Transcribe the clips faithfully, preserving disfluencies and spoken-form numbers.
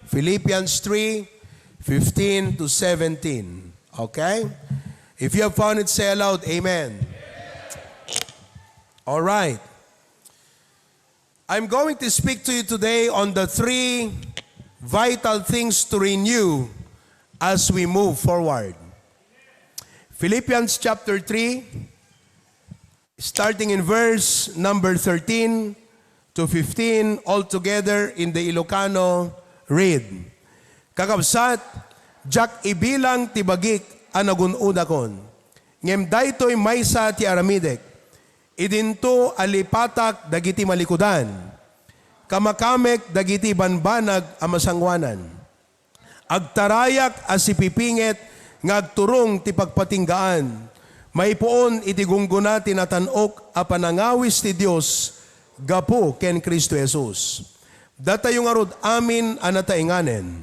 Philippians three fifteen to seventeen. Okay? If you have found it, say aloud, "Amen." All right. I'm going to speak to you today on the three vital things to renew as we move forward. Philippians chapter three, starting in verse number thirteen to fifteen, all together in the Ilocano, read. Kakabsat, diak ibilang ti bagik a nagun-odakon, ngem daytoy maysa ti aramidek. Idinto a lipatak dagiti malikudan, kamakamek dagiti banbanag a masangoanan. Agtarayak a sipipinget nga agturong ti pagpatinggaan, maipuon iti gunggona ti natan-ok a panangawis ti Dios gapu ken Cristo Jesus. Datayo ngarud amin a nataenganen,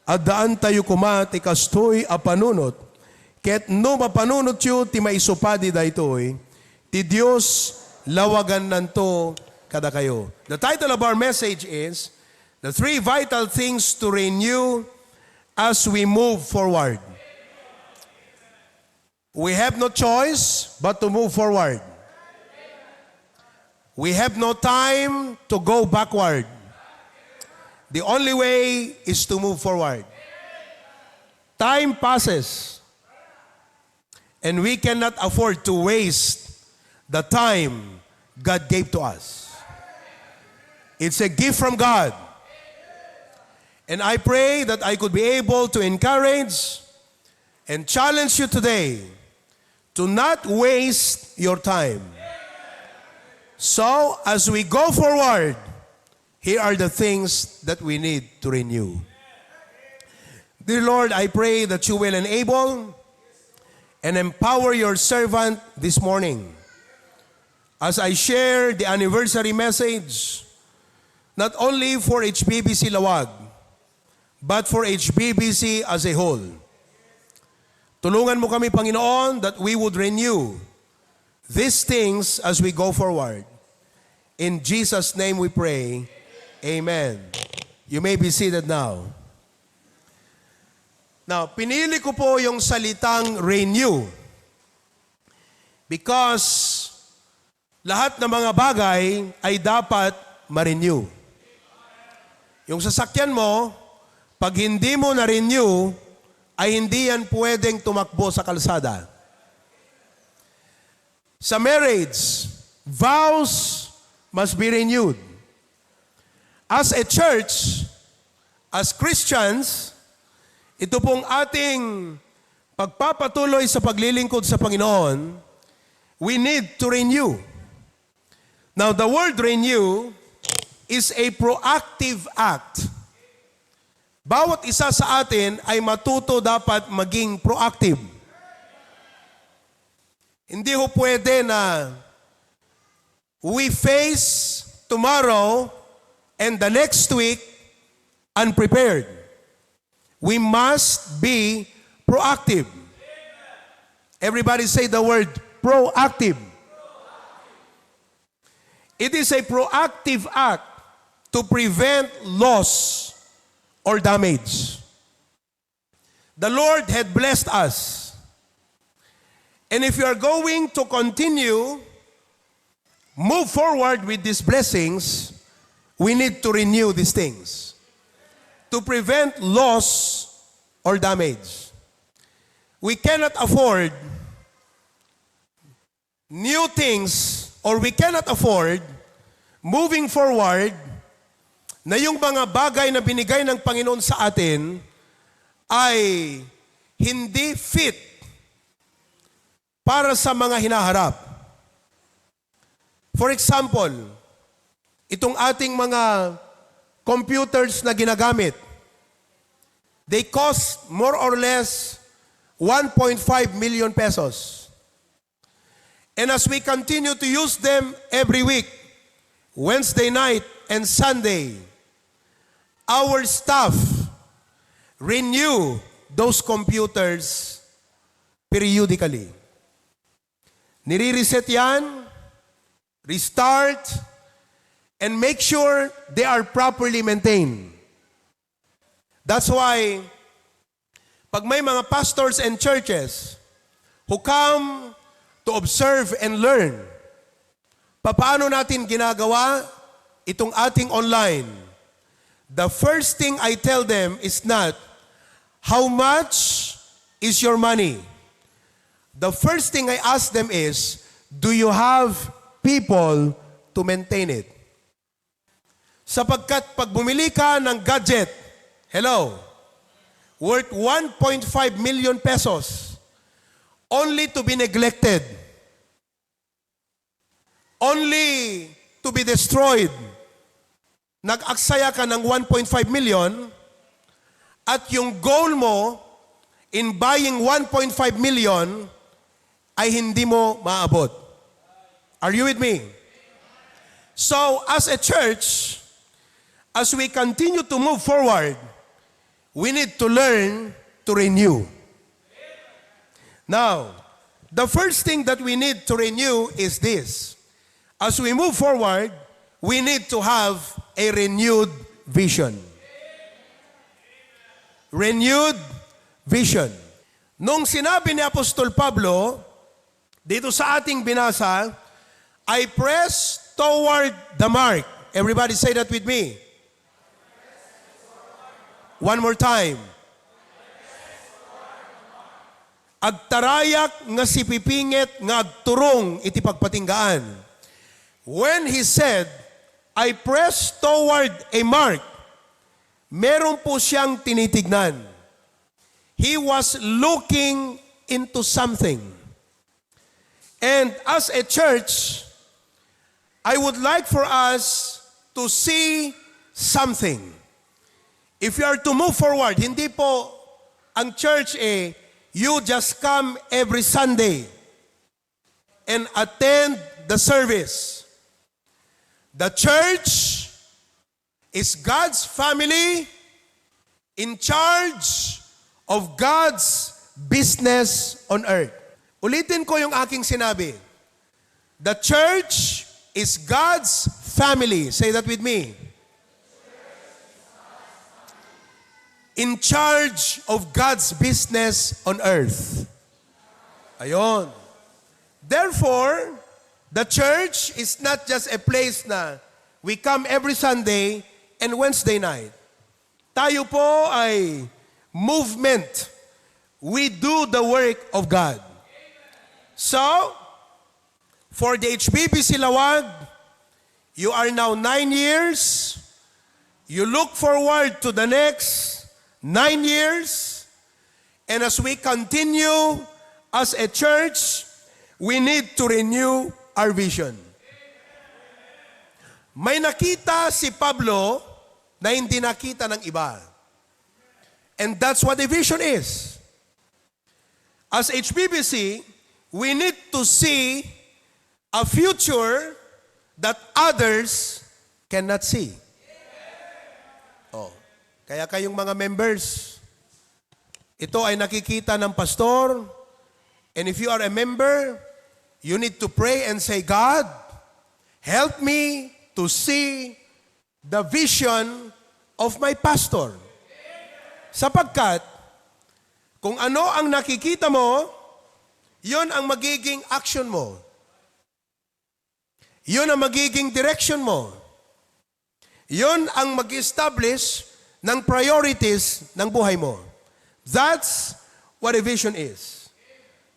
addaantayo koma ti kastoy a panunot, ket no mapanunotyo ti maisupadi daytoy, ti Dios lawagannanto kadakayo. The title of our message is The Three Vital Things to Renew as We Move Forward. We have no choice but to move forward. We have no time to go backward. The only way is to move forward. Time passes, and we cannot afford to waste the time God gave to us. It's a gift from God. And I pray that I could be able to encourage and challenge you today to not waste your time. So, as we go forward, here are the things that we need to renew. Dear Lord, I pray that you will enable and empower your servant this morning as I share the anniversary message, not only for H B B C Laoag, but for H B B C as a whole. Tulungan mo kami, Panginoon, that we would renew these things as we go forward. In Jesus' name we pray. Amen. You may be seated now. Now, pinili ko po yung salitang renew because lahat ng mga bagay ay dapat ma-renew. Yung sasakyan mo, pag hindi mo na-renew, ay hindi yan pwedeng tumakbo sa kalsada. Sa marriage, vows must be renewed. As a church, as Christians, ito pong ating pagpapatuloy sa paglilingkod sa Panginoon, we need to renew. Now, the word renew is a proactive act. Bawat isa sa atin ay matuto dapat maging proactive. Hindi ho pwede na we face tomorrow and the next week unprepared. We must be proactive. Everybody say the word proactive. It is a proactive act to prevent loss or damage. The Lord had blessed us. And if you are going to continue, move forward with these blessings, we need to renew these things to prevent loss or damage. We cannot afford new things, or we cannot afford moving forward na yung mga bagay na binigay ng Panginoon sa atin ay hindi fit para sa mga hinaharap. For example, itong ating mga computers na ginagamit, they cost more or less one point five million pesos. And as we continue to use them every week, Wednesday night and Sunday, our staff renew those computers periodically. Nire-reset yan, restart, and make sure they are properly maintained. That's why, pag may mga pastors and churches who come to observe and learn, papaano natin ginagawa itong ating online, the first thing I tell them is not, "How much is your money?" The first thing I ask them is, "Do you have people to maintain it?" Sapagkat pag bumili ka ng gadget, hello, worth one point five million pesos, only to be neglected, only to be destroyed. Nag-aksaya ka ng one point five million at yung goal mo in buying one point five million ay hindi mo maabot. Are you with me? So, as a church, as we continue to move forward, we need to learn to renew. Now, the first thing that we need to renew is this. As we move forward, we need to have a renewed vision. Renewed vision. Nung sinabi ni Apostol Pablo, dito sa ating binasa, "I press toward the mark." Everybody say that with me. One more time. "Agtarayak nga sipipinget nga agturong iti pagpatinggaan." When he said, "I press toward a mark," meron po siyang tinitignan. He was looking into something. And as a church, I would like for us to see something. If you are to move forward, hindi po ang church eh, you just come every Sunday and attend the service. The church is God's family in charge of God's business on earth. Ulitin ko yung aking sinabi. The church is God's family. Say that with me. In charge of God's business on earth. Ayon. Therefore, the church is not just a place na we come every Sunday and Wednesday night. Tayo po ay movement. We do the work of God. So, for the H B B C Laoag, you are now nine years. You look forward to the next nine years. And as we continue as a church, we need to renew our vision. May nakita si Pablo na hindi nakita ng iba. And that's what a vision is. As H B B C, we need to see a future that others cannot see. Oh. Kaya kayong mga members, ito ay nakikita ng pastor. And if you are a member, you need to pray and say, "God, help me to see the vision of my pastor." Sapagkat kung ano ang nakikita mo, yun ang magiging action mo. Yun ang magiging direction mo. Yun ang mag-establish ng priorities ng buhay mo. That's what a vision is.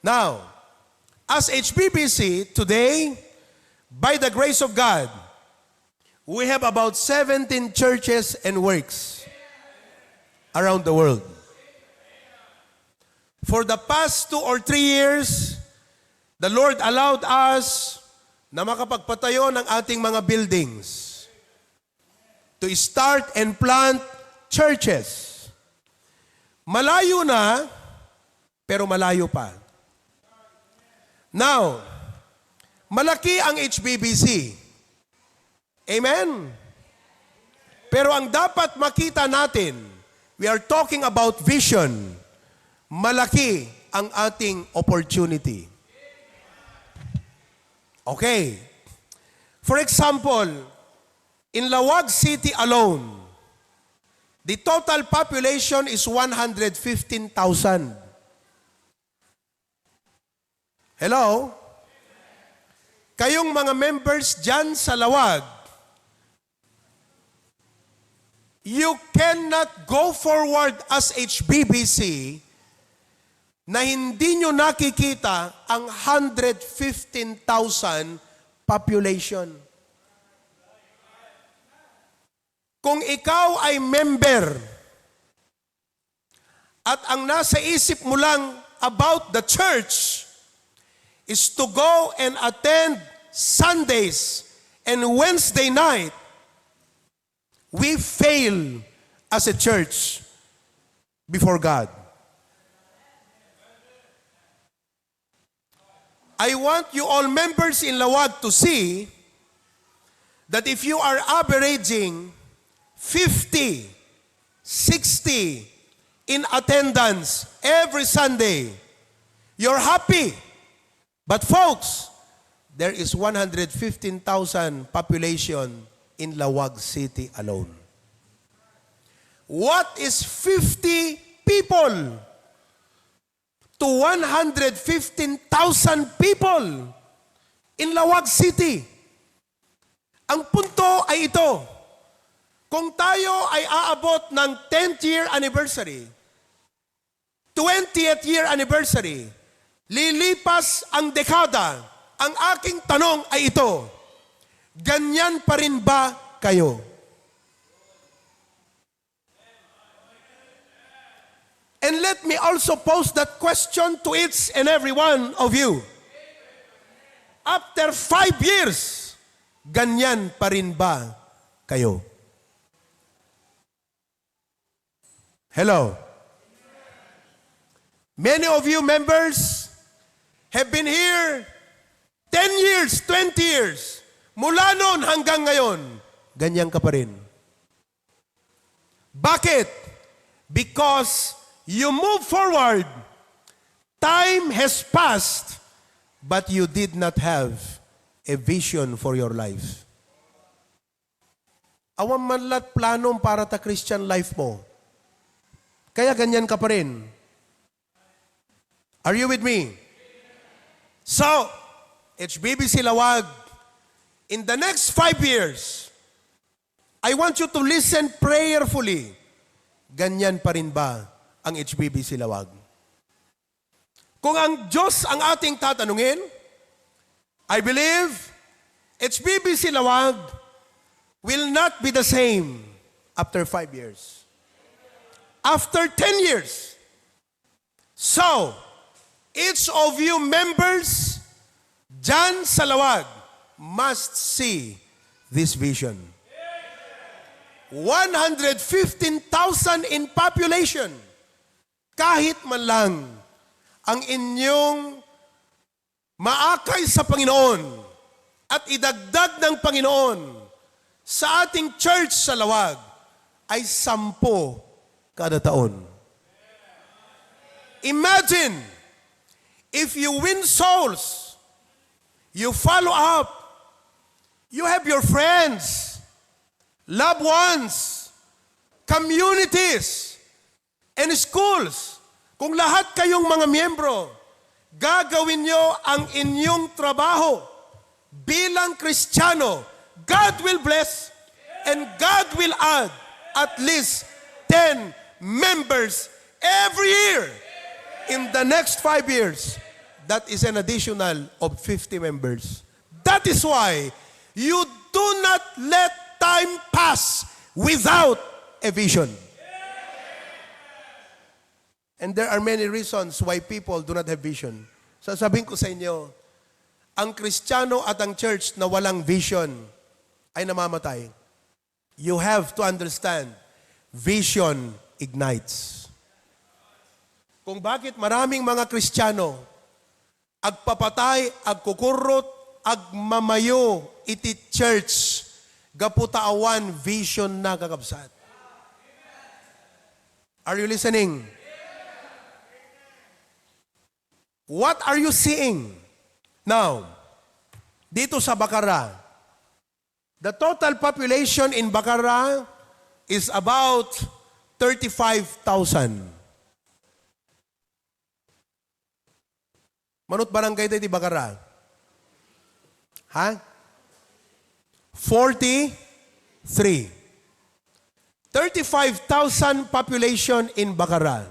Now, as H B B C today, by the grace of God, we have about seventeen churches and works around the world. For the past two or three years, the Lord allowed us na makapagpatayo ng ating mga buildings to start and plant churches. Malayo na, pero malayo pa. Now, malaki ang H B B C. Amen? Pero ang dapat makita natin, we are talking about vision. Malaki ang ating opportunity. Okay. For example, in Laoag City alone, The total population is one hundred fifteen thousand. Hello? Kayong mga members dyan sa Lawag, you cannot go forward as H B B C na hindi nyo nakikita ang hundred fifteen thousand population. Kung ikaw ay member at ang nasa isip mo lang about the church is to go and attend Sundays and Wednesday night, we fail as a church before God. I want you all members in Lawag to see that if you are averaging fifty, sixty in attendance every Sunday, you're happy. But folks, there is one hundred fifteen thousand population in Lawag City alone. What is fifty people to one hundred fifteen thousand people in Lawag City? Ang punto ay ito, kung tayo ay aabot ng tenth year anniversary, twentieth year anniversary, lilipas ang dekada, ang aking tanong ay ito, ganyan pa rin ba kayo? And let me also pose that question to each and every one of you. After five years, ganyan pa rin ba kayo? Hello? Many of you members have been here ten years, twenty years. Mula noon hanggang ngayon, ganyan ka pa rin. Bakit? Because you move forward. Time has passed, but you did not have a vision for your life. Awan man lat planom para ta Christian life mo. Kaya ganyan ka pa rin. Are you with me? So, H B B C Lawag, in the next five years, I want you to listen prayerfully. Ganyan pa rin ba ang H B B C Lawag? Kung ang Diyos ang ating tatanungin, I believe H B B C Lawag will not be the same after five years. After ten years. So, each of you members dyan sa Lawag must see this vision. One hundred fifteen thousand in population. Kahit man lang ang inyong maakay sa Panginoon at idagdag ng Panginoon sa ating church sa Lawag ay sampu kada taon. Imagine, if you win souls, you follow up, you have your friends, loved ones, communities, and schools, kung lahat kayong mga miyembro, gagawin nyo ang inyong trabaho bilang Kristiyano, God will bless and God will add at least ten members every year. In the next five years, that is an additional of fifty members. That is why you do not let time pass without a vision. And there are many reasons why people do not have vision. Sasabihin ko sa inyo, ang Kristiyano at ang church na walang vision ay namamatay. You have to understand, vision ignites. Kung bakit maraming mga Kristiyano agpapatay, agkukurrot, agmamayo iti church, gapu ta awan vision na, kakabsat. Are you listening? What are you seeing now? Dito sa Bacarra, the total population in Bacarra is about thirty-five thousand. Manut barangay tayo ti Bacara? Ha? Forty-three. Thirty-five thousand population in Bacara.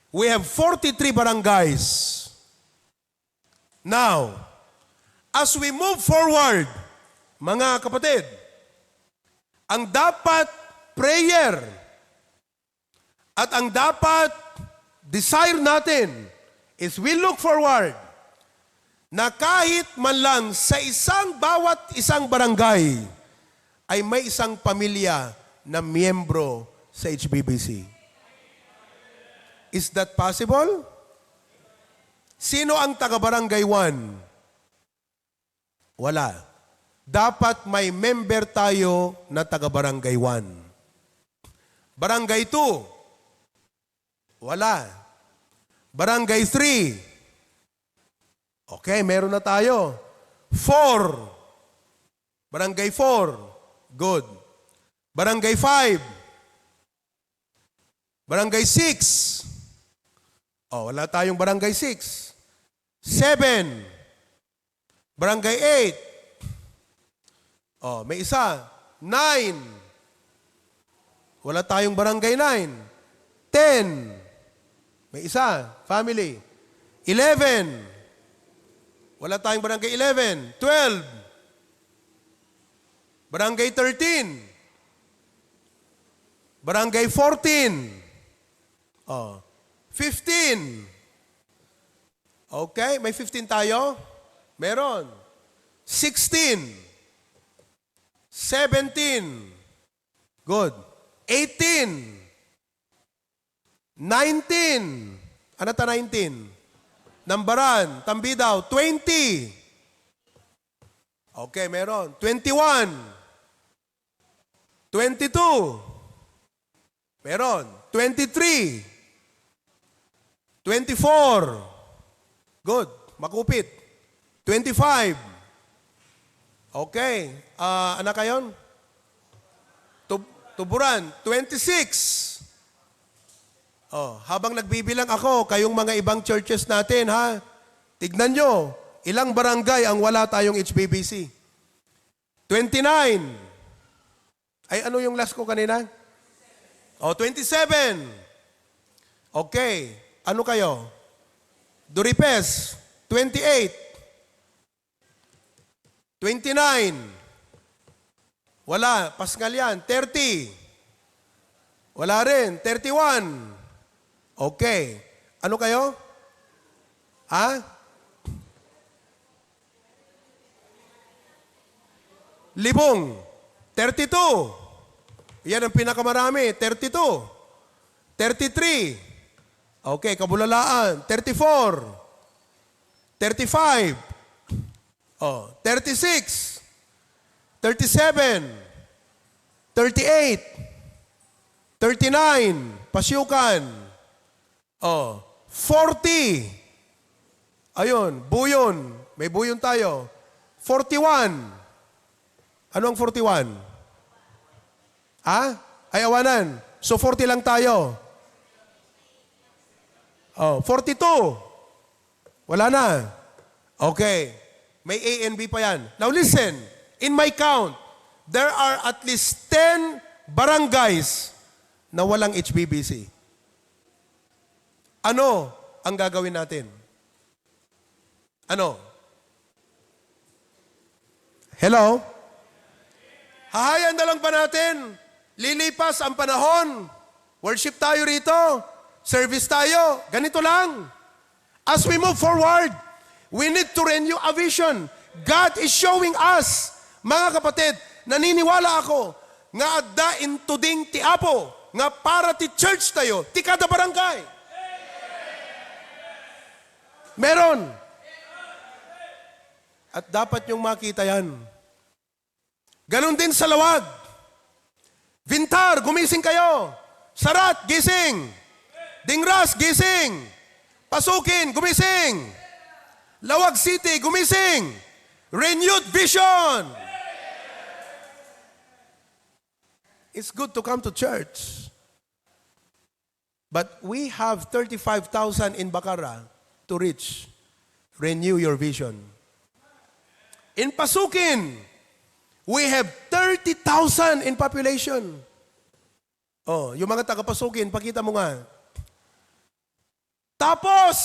We have forty-three barangays. Now, as we move forward, mga kapatid, ang dapat prayer at ang dapat desire natin is we look forward na kahit man lang sa isang bawat isang barangay ay may isang pamilya na miyembro sa H B B C. Is that possible? Sino ang taga Barangay one? Wala. Dapat may member tayo na taga Barangay one. Barangay two? Wala. Barangay three? Okay, meron na tayo. Four? Barangay four? Good. Barangay five? Barangay six? Oh, wala tayong Barangay six. Seven? Barangay eight? Oh, may isa. Nine? Wala tayong Barangay nine. Ten? May isa. Family. Eleven? Wala tayong Barangay eleven. Twelve? Barangay thirteen? Barangay fourteen? Oh. Fifteen? Okay, may fifteen tayo? Meron. Sixteen? Seventeen? Good. Eighteen? Nineteen? Ano ta nineteen? Nambaran, tambi daw. Twenty? Okay, meron. Twenty-one? Twenty-two? Meron. Twenty-three? Twenty-four? Good. Makupit. Twenty-five? Okay. Ah, anak kayon? Tub-, tuburan. Twenty-six? Oh, habang nagbibilang ako, kayong mga ibang churches natin, ha? Tignan nyo, ilang barangay ang wala tayong H B B C? Twenty-nine. Ay, ano yung last ko kanina? Oh, twenty-seven. Okay. Ano kayo? Duripes, twenty-eight. Twenty-nine. Wala. Pascal yan. Thirty. Wala rin. Thirty-one. Okay. Ano kayo? Ha? Libong. Thirty-two. Yan ang pinakamarami. Thirty-two. Thirty-three. Okay, Kabulalaan. Thirty-four. Thirty-five. Oh, thirty-six. Thirty-seven. Thirty-eight. Thirty-nine. Pasyukan. Oh, forty. Ayun, buyon. May buyon tayo. Forty-one. Ano ang forty-one? Ha? Ay, awanan. So, forty lang tayo. Oh, forty-two. Wala na. Okay. May A and B pa yan. Now listen, in my count, there are at least ten barangays na walang H B B C. Ano ang gagawin natin? Ano? Hello? Hahayan na lang ba natin? Lilipas ang panahon. Worship tayo rito. Service tayo. Ganito lang. As we move forward, we need to renew a vision. God is showing us, mga kapatid, naniniwala ako nga adda intuding ti Apo nga para ti church tayo, ti kada barangay. Meron. At dapat niyong makita yan. Ganun din sa Laoag. Vintar, gumising kayo. Sarat, gising. Dingras, gising. Pasukin, gumising. Laoag City, gumising. Renewed vision. It's good to come to church. But we have thirty-five thousand in Bacara to reach. Renew your vision. In Pasukin, we have thirty thousand in population. Oh, yung mga taga Pasukin, pakita mo nga. Tapos,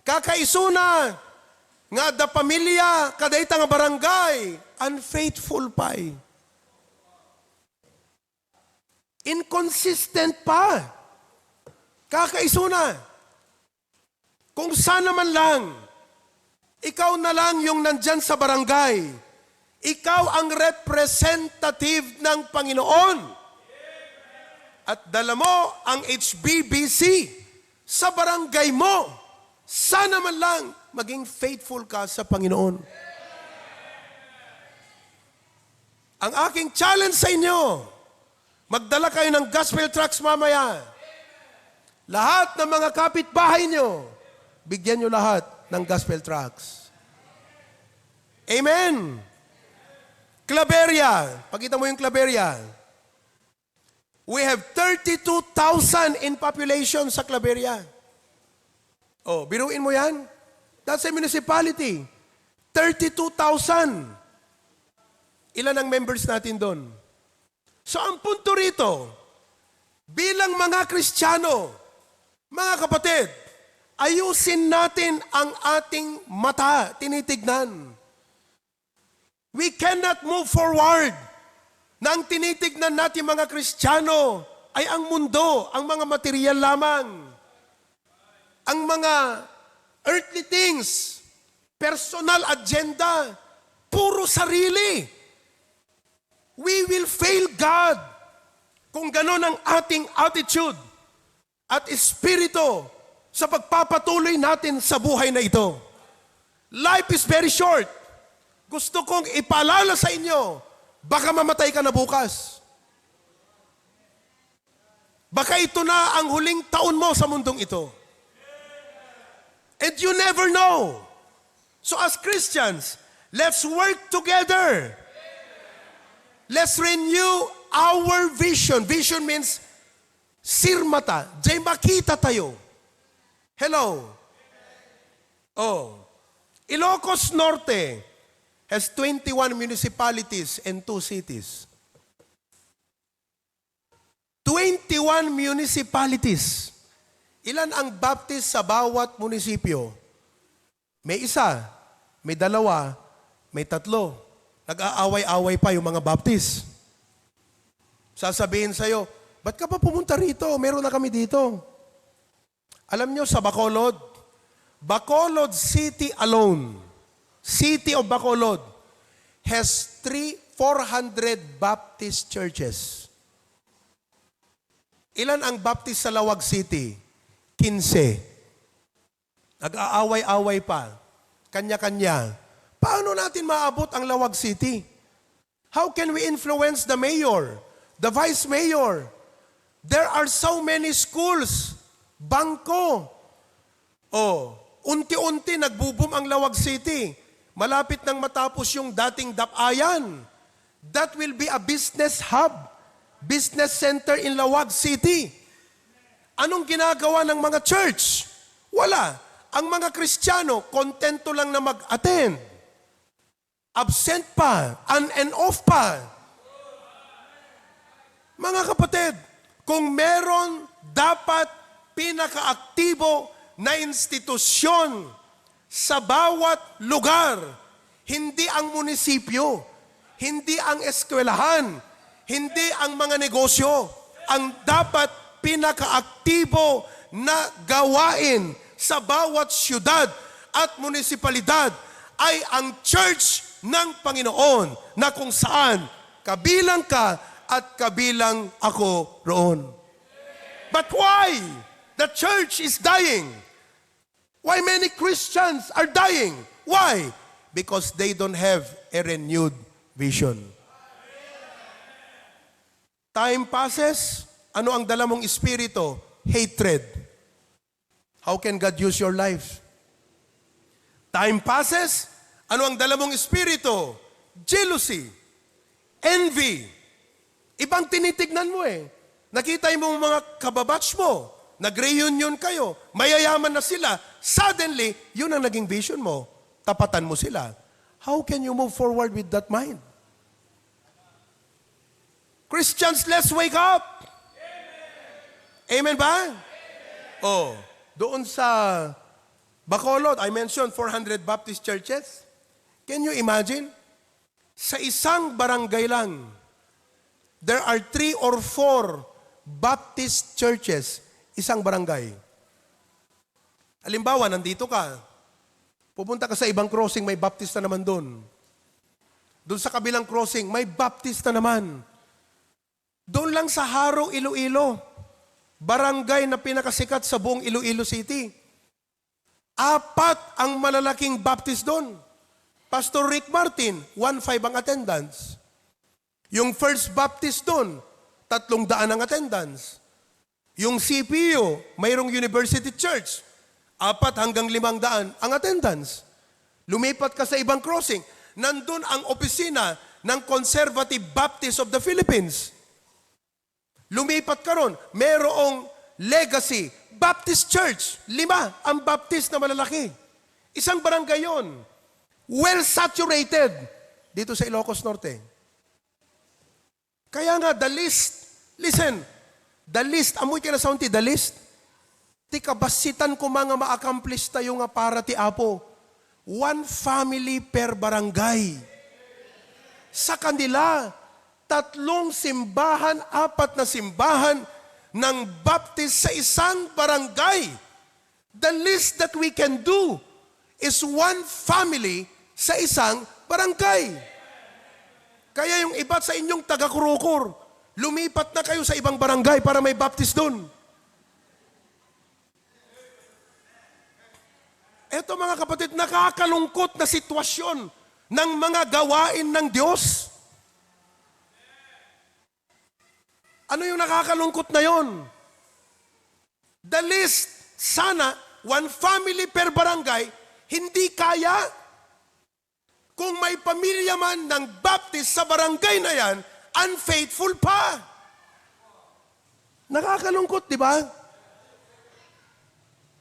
kakaisuna nga adda pamilya kadayta nga barangay, unfaithful pay. Inconsistent pa. Kakaisuna. Kung sana man lang, ikaw na lang yung nandyan sa barangay. Ikaw ang representative ng Panginoon. At dala mo ang H B B C sa barangay mo. Sana man lang maging faithful ka sa Panginoon. Ang aking challenge sa inyo, magdala kayo ng gospel tracts mamaya. Lahat ng mga kapitbahay nyo, bigyan nyo lahat ng gospel tracts. Amen. Claveria. Pakita mo yung Claveria. We have thirty-two thousand in population sa Claveria. Oh, biruin mo yan. That's a municipality. Thirty-two thousand. Ilan ang members natin doon? So, ang punto rito, bilang mga Kristiyano, mga kapatid, ayusin natin ang ating mata, tinitignan. We cannot move forward na ang tinitignan natin, mga Kristiyano, ay ang mundo, ang mga material lamang, ang mga earthly things, personal agenda, puro sarili. We will fail God kung ganon ang ating attitude at espiritu sa pagpapatuloy natin sa buhay na ito. Life is very short. Gusto kong ipaalala sa inyo, baka mamatay ka na bukas. Baka ito na ang huling taon mo sa mundong ito. And you never know. So as Christians, let's work together. Let's renew our vision. Vision means sirmata. Jay, makita tayo. Hello. Oh. Ilocos Norte has twenty-one municipalities and two cities. Twenty-one municipalities. Ilan ang Baptist sa bawat munisipyo? May isa, may dalawa, may tatlo. Nag-aaway-away pa yung mga Baptist. Sasabihin sa'yo, "Ba't ka pa pumunta rito? Meron na kami dito." Alam nyo, sa Bacolod, Bacolod City alone, City of Bacolod, has three, four hundred Baptist churches. Ilan ang Baptist sa Laoag City? Kinse. Nag-aaway-away pa. Kanya-kanya. Paano natin maabot ang Laoag City? How can we influence the mayor, the vice mayor? There are so many schools, bangko. Oh, unti-unti nagbo-boom ang Laoag City. Malapit nang matapos yung dating Dapayan. That will be a business hub, business center in Laoag City. Anong ginagawa ng mga church? Wala. Ang mga Kristiyano, kontento lang na mag-attend. Absent pa, on and off pa. Mga kapatid, kung meron dapat pinakaaktibo na institusyon sa bawat lugar, hindi ang munisipyo, hindi ang eskwelahan, hindi ang mga negosyo, ang dapat pinakaaktibo na gawain sa bawat siyudad at munisipalidad ay ang church ng Panginoon, na kung saan kabilang ka at kabilang ako roon. But why the church is dying? Why many Christians are dying? Why? Because they don't have a renewed vision. Time passes, ano ang dala mong espiritu? Hatred. How can God use your life? Time passes, ano ang dala mong espiritu? Jealousy, envy. Ibang tinitignan mo eh. Nakita mo mga kababatch mo, nag-reunion kayo, mayayaman na sila, suddenly, yun ang naging vision mo. Tapatan mo sila. How can you move forward with that mind? Christians, let's wake up! Amen ba? Oh, doon sa Bacolod, I mentioned four hundred Baptist churches. Can you imagine? Sa isang barangay lang, there are three or four Baptist churches, isang barangay. Halimbawa, nandito ka, pupunta ka sa ibang crossing, may Baptist na naman doon. Doon sa kabilang crossing, may Baptist na naman. Doon lang sa Jaro, Iloilo, barangay na pinakasikat sa buong Iloilo City. Apat ang malalaking Baptist doon. Pastor Rick Martin, one five ang attendance. Yung First Baptist doon, tatlong daan ang attendance. Yung C P U, mayroong University Church, apat hanggang limang daan ang attendance. Lumipat ka sa ibang crossing, nandun ang opisina ng Conservative Baptist of the Philippines. Lumipat ka ron, merong Legacy Baptist Church, lima ang Baptist na malalaki. Isang barangay yon. Well saturated dito sa Ilocos Norte. Kaya nga, the least, listen, the least, amoy kaya na sound ti the least? Ti kabassitan koma nga ma-accomplish tayo nga para ti Apo. One family per barangay. Sa kanila, tatlong simbahan, apat na simbahan ng Baptist sa isang barangay. The least that we can do is one family sa isang barangay. Kaya yung iba sa inyong taga-Kurukor, lumipat na kayo sa ibang barangay para may Baptist doon. Eto, mga kapatid, nakakalungkot na sitwasyon ng mga gawain ng Diyos. Ano yung nakakalungkot na yon? The least, sana, one family per barangay, hindi kaya? Kung may pamilya man ng Baptist sa barangay na yan, unfaithful pa. Nakakalungkot, di ba?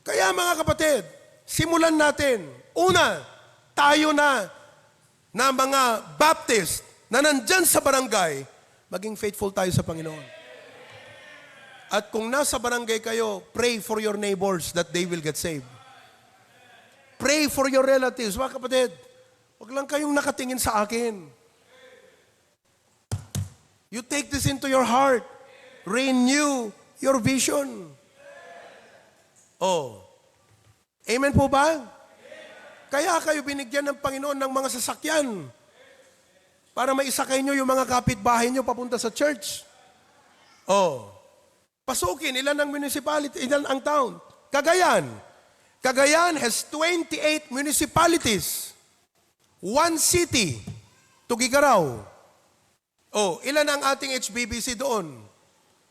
Kaya, mga kapatid, simulan natin. Una, tayo na, na mga Baptist na nandyan sa barangay, maging faithful tayo sa Panginoon. At kung nasa barangay kayo, pray for your neighbors that they will get saved. Pray for your relatives. Mga kapatid, wag lang kayong nakatingin sa akin. You take this into your heart. Renew your vision. Oh. Amen po ba? Kaya kayo binigyan ng Panginoon ng mga sasakyan para maisakay nyo yung mga kapitbahay nyo papunta sa church. Oh. Pasukin, ilan ang municipality, ilan ang town? Cagayan. Cagayan has twenty-eight municipalities. One city, Tuguegarao. Oh, ilan ang ating H B B C doon?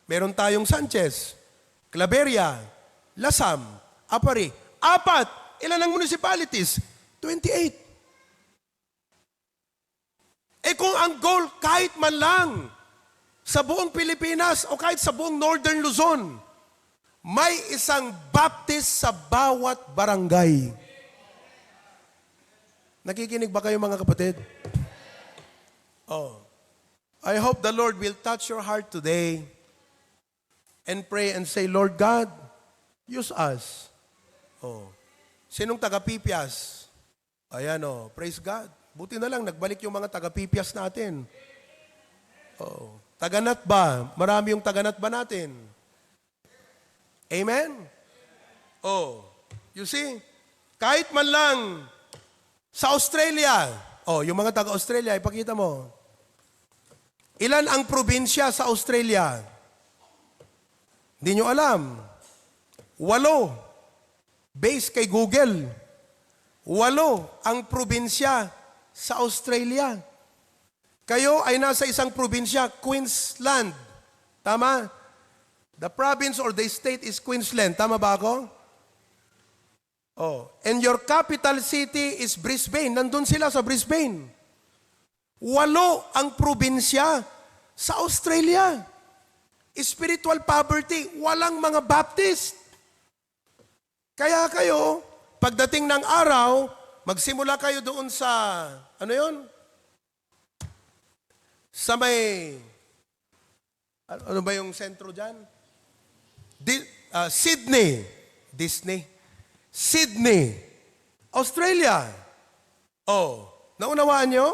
Meron tayong Sanchez, Claveria, Lasam, Aparri. Apat. Ilan ang municipalities? Twenty-eight. Eh, kung ang goal, kahit man lang sa buong Pilipinas o kahit sa buong Northern Luzon, may isang Baptist sa bawat barangay. Nakikinig ba kayo, mga kapatid? Oh. I hope the Lord will touch your heart today and pray and say, "Lord God, use us." Oh. Sinong taga Pipias? Ayan, oh. Praise God. Buti na lang, nagbalik yung mga taga Pipias natin. Oh. Taga Natba. Marami yung taga Natba natin. Amen? Oh. You see? Kahit man lang sa Australia. Oh, yung mga taga Australia, ipakita mo. Ilan ang probinsya sa Australia? Hindi nyo alam. Walo. Based kay Google. Walo ang probinsya sa Australia. Kayo ay nasa isang probinsya, Queensland. Tama? The province or the state is Queensland. Tama ba ako? Oh, and your capital city is Brisbane. Nandun sila sa Brisbane. Walo ang probinsya sa Australia. Spiritual poverty, walang mga Baptist. Kaya kayo, pagdating ng araw, magsimula kayo doon sa, ano yon? Sa may, ano ano ba yung sentro dyan? Di, ah, Sydney. Disney. Sydney. Australia. Oh, naunawaan nyo?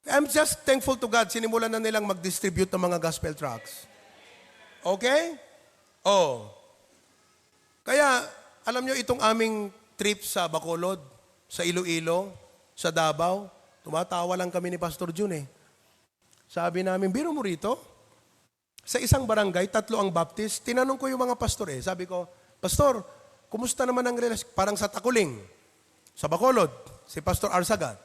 I'm just thankful to God, sinimulan na nilang mag-distribute ng mga gospel tracts. Okay? Oh. Kaya, alam nyo, itong aming trip sa Bacolod, sa Iloilo, sa Davao, tumatawa lang kami ni Pastor Jun eh. Sabi namin, "Biro mo rito? Sa isang barangay, tatlo ang Baptist." Tinanong ko yung mga pastor eh. Sabi ko, "Pastor, kumusta naman ang relasyon?" Parang sa Takuling, sa Bacolod, si Pastor Arsaga.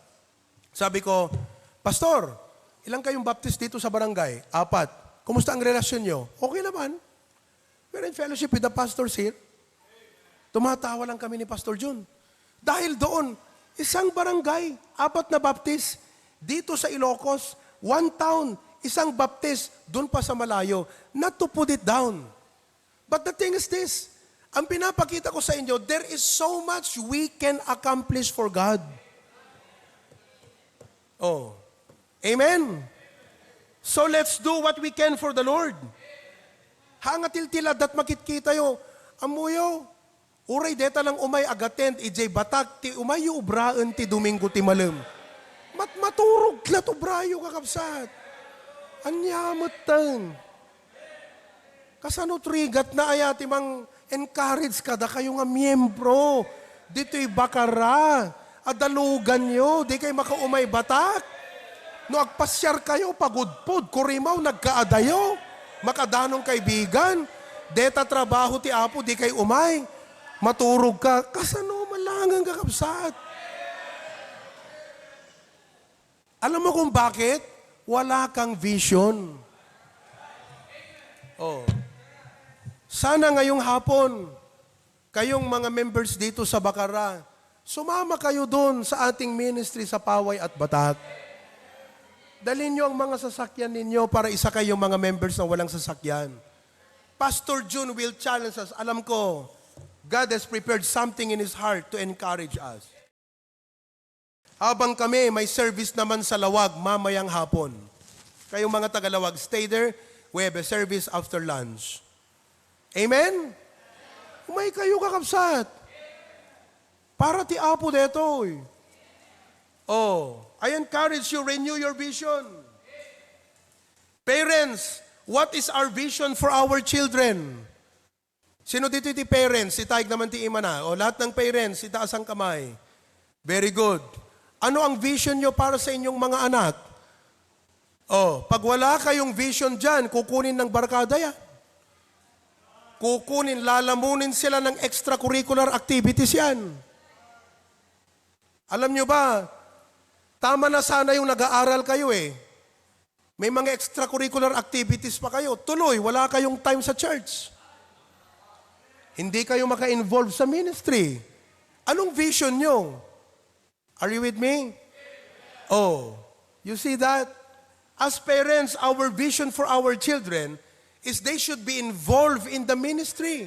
Sabi ko, "Pastor, ilang kayong Baptist dito sa barangay?" "Apat." "Kumusta ang relasyon nyo?" "Okay naman. We're in fellowship with the pastors here." Tumatawa lang kami ni Pastor Jun. Dahil doon, isang barangay, apat na Baptist. Dito sa Ilocos, one town, isang Baptist, doon pa sa malayo. Not to put it down. But the thing is this, ang pinapakita ko sa inyo, there is so much we can accomplish for God. Oh. Amen? So let's do what we can for the Lord. Hanga tiltila dat makitkitayo. Ammoyo, uray deta lang umay agattend ijay batak ti umayyo ubraen ti Domingo ti malem. Mat-, maturog lat ubrayo, kakabsat. Ania metten. Kasano trigat na aya ti mang-encourage kadakayo nga miyembro ditoy Bacarra? Adaluganyo, di kay makaumay batak. No agpasiar kayo, pagudpod, kurimaw, nagkaadayo. Makadanong kaibigan. Deta trabaho ti Apo, di kay umay. Maturog ka. Kasano malangan, kakabsat? Alam mo kung bakit? Wala kang vision. Oh. Sana ngayong hapon, kayong mga members dito sa Bacarra, sumama kayo doon sa ating ministry sa Paway at Batak. Dalhin nyo ang mga sasakyan ninyo para isa kayong mga members na walang sasakyan. Pastor Jun will challenge us. Alam ko, God has prepared something in His heart to encourage us. Habang kami, may service naman sa Laoag mamayang hapon. Kayong mga taga Laoag, stay there. We have a service after lunch. Amen? Umay kayo, kakabsat. Para ti Apo detoy. Oh, I encourage you, renew your vision. Parents, what is our vision for our children? Sino dito ti parents? Itayag naman ti imana. O, lahat ng parents, itaas ang kamay. Very good. Ano ang vision nyo para sa inyong mga anak? O, pag wala kayong vision dyan, kukunin ng barkada yan. Kukunin, lalamunin sila ng extracurricular activities yan. Alam nyo ba, tama na sana yung nag-aaral kayo eh. May mga extracurricular activities pa kayo. Tuloy, wala kayong time sa church. Hindi kayo maka-involve sa ministry. Anong vision nyo? Are you with me? Oh, you see that? As parents, our vision for our children is they should be involved in the ministry.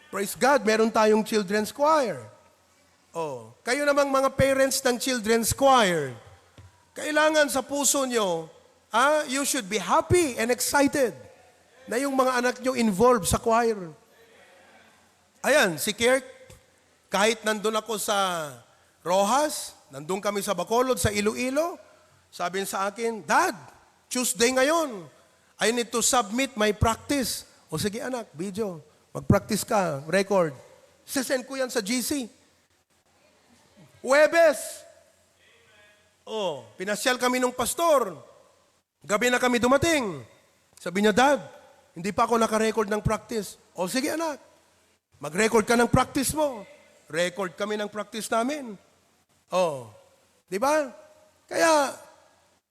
Praise God, meron tayong children's choir. Oh, kayo namang mga parents ng children's choir, kailangan sa puso nyo, ah, you should be happy and excited na yung mga anak nyo involved sa choir. Ayan, si Kirk, kahit nandun ako sa Roxas, nandun kami sa Bacolod, sa Iloilo, sabi niya sa akin, "Dad, Tuesday ngayon. I need to submit my practice." "O sige anak, video. Mag-practice ka, record." Sesend ko yan sa G C. Huwebes. Oh, pinasyal kami ng pastor. Gabi na kami dumating. Sabi niya, "Dad, hindi pa ako naka-record ng practice." "O sige anak, mag-record ka ng practice mo." Record kami ng practice namin. Oh, di ba? Kaya,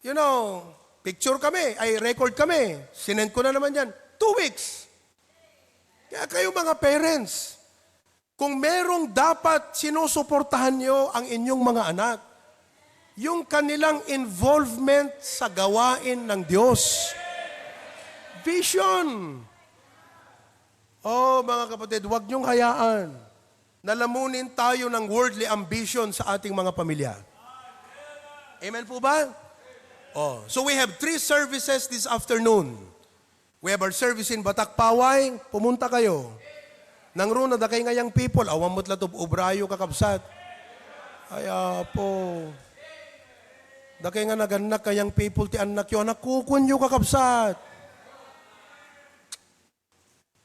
you know, picture kami, ay record kami. Sinend ko na naman yan. Two weeks. Kaya kayo mga parents, kung merong dapat sinusuportahan nyo ang inyong mga anak, Yung kanilang involvement sa gawain ng Diyos. Vision. Oh, mga kapatid, huwag niyong hayaan na lamunin tayo ng worldly ambition sa ating mga pamilya. Amen po ba? Oh, so we have three services this afternoon. We have our service in Batak Paway. Pumunta kayo. Nang runa, dakay nga young people. Awan met la to ubrayo, kakabsat. Ay, apo. Dakay nga nagannak nga young people ti annakyo. Anak, kukunyo, kakabsat.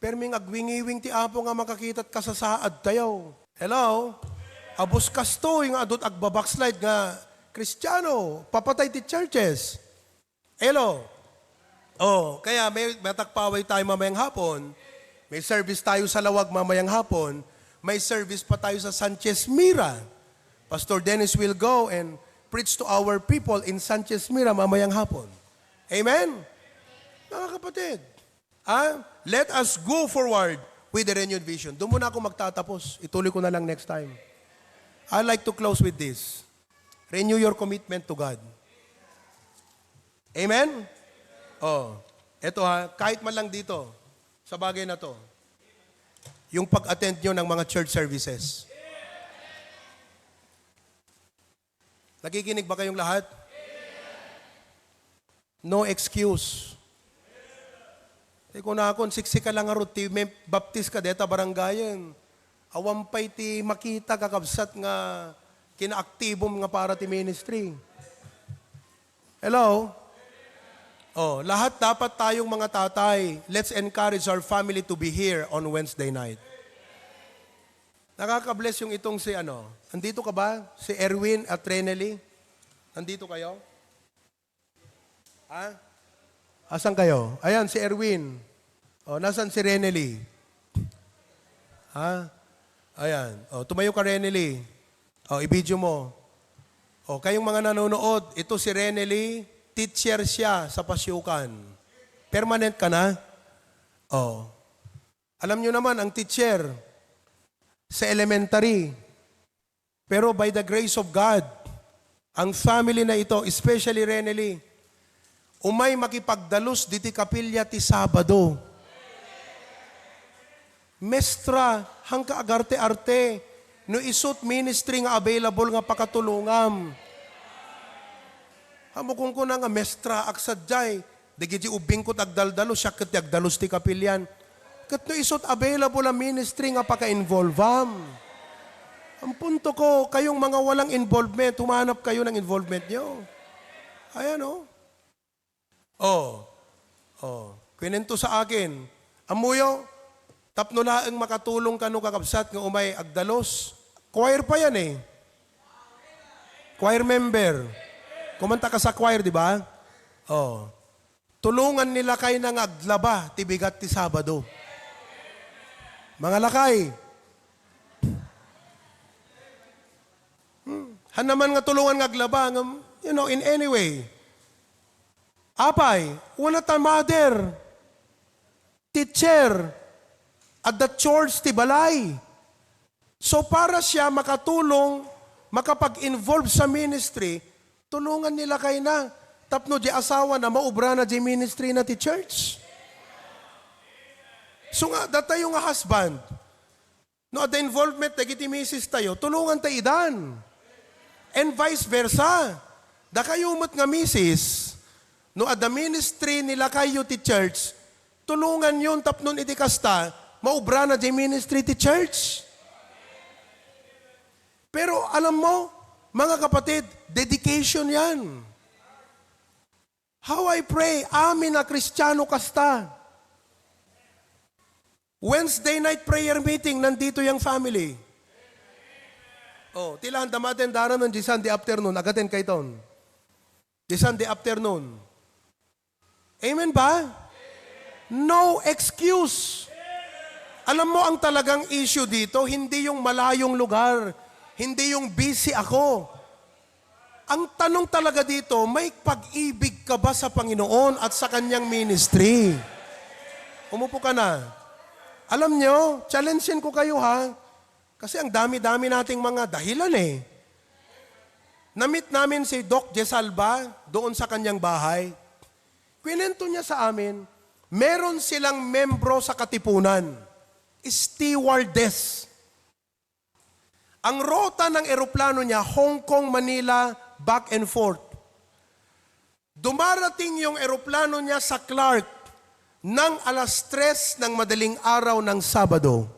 Permi nga agwingiwing ti Apo nga makakita't kasasaad tayo. Hello? Abus kastoy nga adut agbabackslide nga Kristiano, papatay ti churches. Hello? Oh, kaya may Batak Paway tayo mamayang hapon. May service tayo sa Lawag mamayang hapon. May service pa tayo sa Sanchez Mira. Pastor Dennis will go and preach to our people in Sanchez Mira mamayang hapon. Amen? Mga kapatid, ah, let us go forward with the renewed vision. Doon muna ako magtatapos. Ituloy ko na lang next time. I like to close with this. Renew your commitment to God. Amen? Oh, eto ha, kahit man lang dito, sa bagay na to, yung pag-attend nyo ng mga church services. Nakikinig ba kayong lahat? No excuse. Ti kunakon, siksika lang ngarud ti may baptis ka deta barangayen. Awan pay ti makita, kakabsat, nga kinaaktibom nga para ti ministry. Hello? Oh, lahat dapat tayong mga tatay, let's encourage our family to be here on Wednesday night. Nakaka-bless yung itong si ano, andito ka ba? Si Erwin at Renely? Nandito kayo? Ha? Asan kayo? Ayan, si Erwin. Oh, nasan si Renely? Ha? Ayan. Oh, tumayo ka, Renely. Oh, i-video mo. Oh, kayong mga nanonood, ito si Renely, teacher siya sa Pasyukan. Permanent ka na? Oh. Alam nyo naman, ang teacher sa elementary, pero by the grace of God, ang family na ito, especially Renely, umay makipagdalus diti kapilya ti Sabado. Mestra, hangka agarte-arte, no isut ministry nga available nga pakatulongam. Amo kunkuna nga mestra, agsadiay, dagiti ubbingko ti agdaldalus, siak ket ti agdalus ti kapilian. Ket no isut available a ministry nga paka-involvam. Ang punto ko, kayong mga walang involvement, humanap kayo ng involvement nyo. Ayan, oh. Oh. Oh. Kwento sa akin, "Ammoyo, tapno laeng makatulong kano kakabsat nga umay agdalus." Choir pa yan eh. Choir member. Kumanta ka sa choir, di ba? Oh. Tulongan ni lakay na nga aglaba ti bigat ti Sabado. Mga lakay. Hmm. Han naman nga tulongan nga aglaba, ngem, you know, in any way. Apay, what a mother, teacher, adda chores ti balay. So, para siya makatulong, makapag-involve sa ministry, tulongan ni lakay na tapno di asawa na maubra na di ministry na ti church. So nga, datayo nga husband, no adda involvement dagiti misis tayo, tulongan ta idan. And vice versa. Dakayo met nga misis, no adda ministry ni lakayyo ti church, tulongan yon tapno iti kasta, maubra na di ministry ti church. Pero alam mo, mga kapatid, dedication yan. How I pray, amin a Kristiano kasta. Wednesday night prayer meeting, nandito yung family. Oh, ti la, handa matendaran ng Sunday afternoon, agaten kayton. Di Sunday afternoon. Amen ba? No excuse. Alam mo, ang talagang issue dito, hindi yung malayong lugar, hindi yung busy ako. Ang tanong talaga dito, may pag-ibig ka ba sa Panginoon at sa kanyang ministry? Umupo ka na. Alam nyo, challenge ko kayo ha. Kasi ang dami-dami nating mga dahilan eh. Na-meet namin si Doc Jesalba doon sa kanyang bahay. Kwento niya sa amin, meron silang membro sa Katipunan, stewardess. Ang rota ng eroplano niya, Hong Kong, Manila, back and forth. Dumarating yung eroplano niya sa Clark ng alas tres ng madaling araw ng Sabado.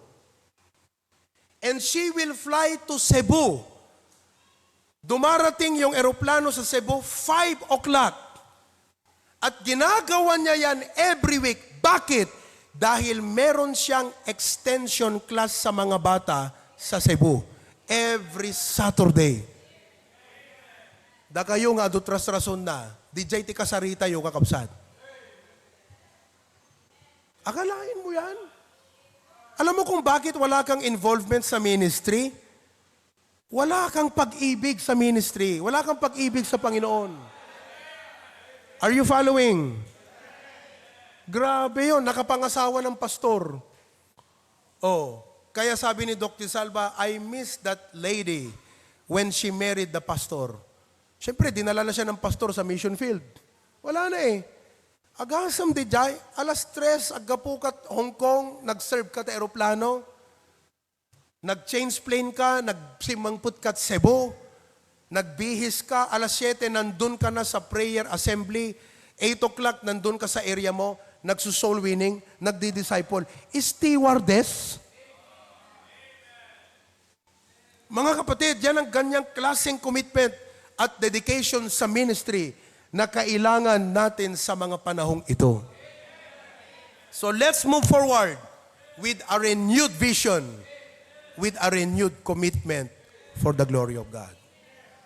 And she will fly to Cebu. Dumarating yung eroplano sa Cebu, five o'clock. At ginagawa niya yan every week. Bakit? Dahil meron siyang extension class sa mga bata sa Cebu. Every Saturday. Dakayo nga adu trasrason na, dijay ti kasaritayo, kakabsat. Akalain mo yan? Alam mo kung bakit wala kang involvement sa ministry? Wala kang pag-ibig sa ministry. Wala kang pag-ibig sa Panginoon. Are you following? Grabe yon, nakapangasawa ng pastor. Oh, kaya sabi ni Doc Salva, "I miss that lady when she married the pastor." Siyempre, dinala na siya ng pastor sa mission field. Wala na eh. Agasam di jay, alas tres, aggapu kat Hong Kong, nag-serve ka ta eroplano, nag-change plane ka, nagsimmangpet kat Cebu, nagbihis ka, alas siyete, nandun ka na sa prayer assembly, eight o'clock, nandun ka sa area mo, nagsusoul winning, nagdi-disciple. Stewardess? Mga kapatid, yan ang ganyang klaseng commitment at dedication sa ministry na kailangan natin sa mga panahong ito. So let's move forward with a renewed vision, with a renewed commitment for the glory of God.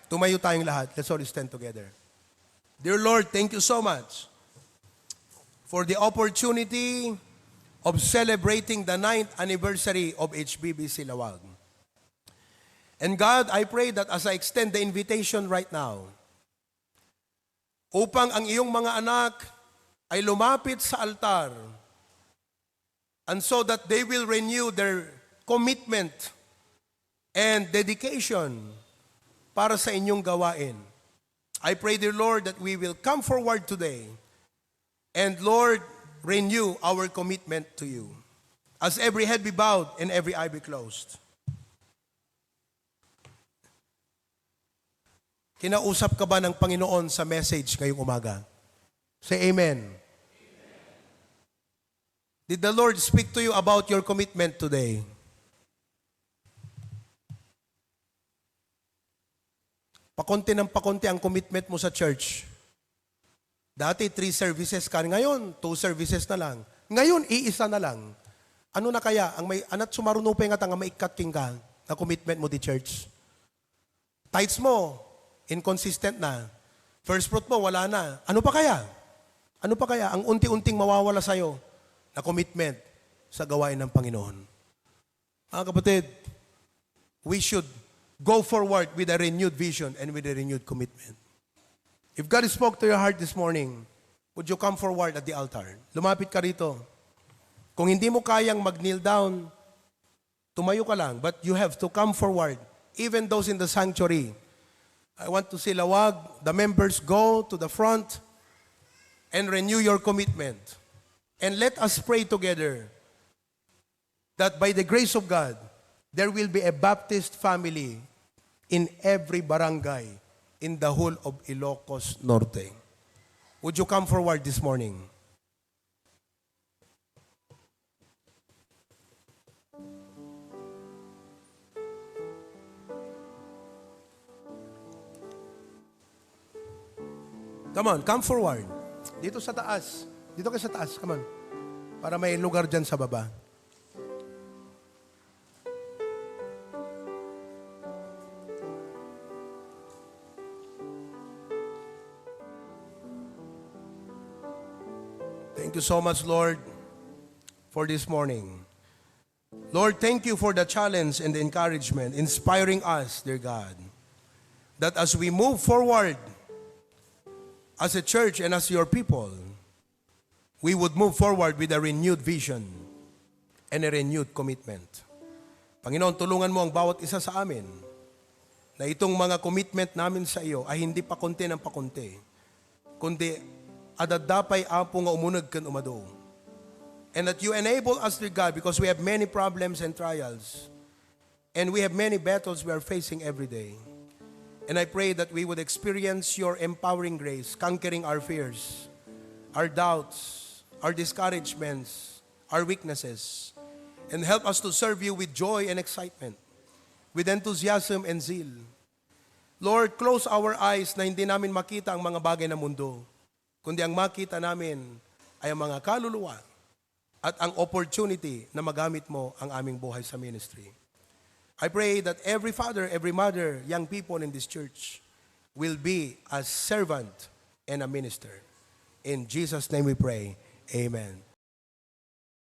Tumayo tayong lahat. Let's all stand together. Dear Lord, thank you so much for the opportunity of celebrating the ninth anniversary of H B B C Lawag. And God, I pray that as I extend the invitation right now, upang ang iyong mga anak ay lumapit sa altar, and so that they will renew their commitment and dedication para sa inyong gawain. I pray, dear Lord, that we will come forward today and, Lord, renew our commitment to you. As every head be bowed and every eye be closed. Kinausap ka ba ng Panginoon sa message ngayong umaga? Say amen. Did the Lord speak to you about your commitment today? Pakonti ng pakonti ang commitment mo sa church. Dati, three services ka. Ngayon, two services na lang. Ngayon, iisa na lang. Ano na kaya? Ang may, anat sumaruno pa nga tanga maikkat king ka na commitment mo di church. Tithes mo, inconsistent na. First fruit mo, wala na. Ano pa kaya? Ano pa kaya ang unti-unting mawawala sa'yo na commitment sa gawain ng Panginoon? Mga kapatid, we should go forward with a renewed vision and with a renewed commitment. If God spoke to your heart this morning, would you come forward at the altar? Lumapit ka rito. Kung hindi mo kayang mag-kneel down, tumayo ka lang, but you have to come forward. Even those in the sanctuary, I want to see Lawag, the members, go to the front and renew your commitment. And let us pray together that by the grace of God, there will be a Baptist family in every barangay in the whole of Ilocos Norte. Would you come forward this morning? Come on, come forward. Dito sa taas. Dito kayo sa taas, come on. Para may lugar dyan sa baba. Thank you so much, Lord, for this morning. Lord, thank you for the challenge and the encouragement, inspiring us, dear God, that as we move forward as a church and as your people, we would move forward with a renewed vision and a renewed commitment. Panginoon, tulungan mo ang bawat isa sa amin na itong mga commitment namin sa iyo ay hindi pakunti ng pakunti, kundi adda pay, Apo, nga umuneg ken umadu. And that you enable us, dear God, because we have many problems and trials. And we have many battles we are facing every day. And I pray that we would experience your empowering grace, conquering our fears, our doubts, our discouragements, our weaknesses, and help us to serve you with joy and excitement, with enthusiasm and zeal. Lord, close our eyes na hindi namin makita ang mga bagay ng mundo, kundi ang makita namin ay ang mga kaluluwa at ang opportunity na magamit mo ang aming buhay sa ministry. I pray that every father, every mother, young people in this church will be a servant and a minister. In Jesus' name we pray. Amen.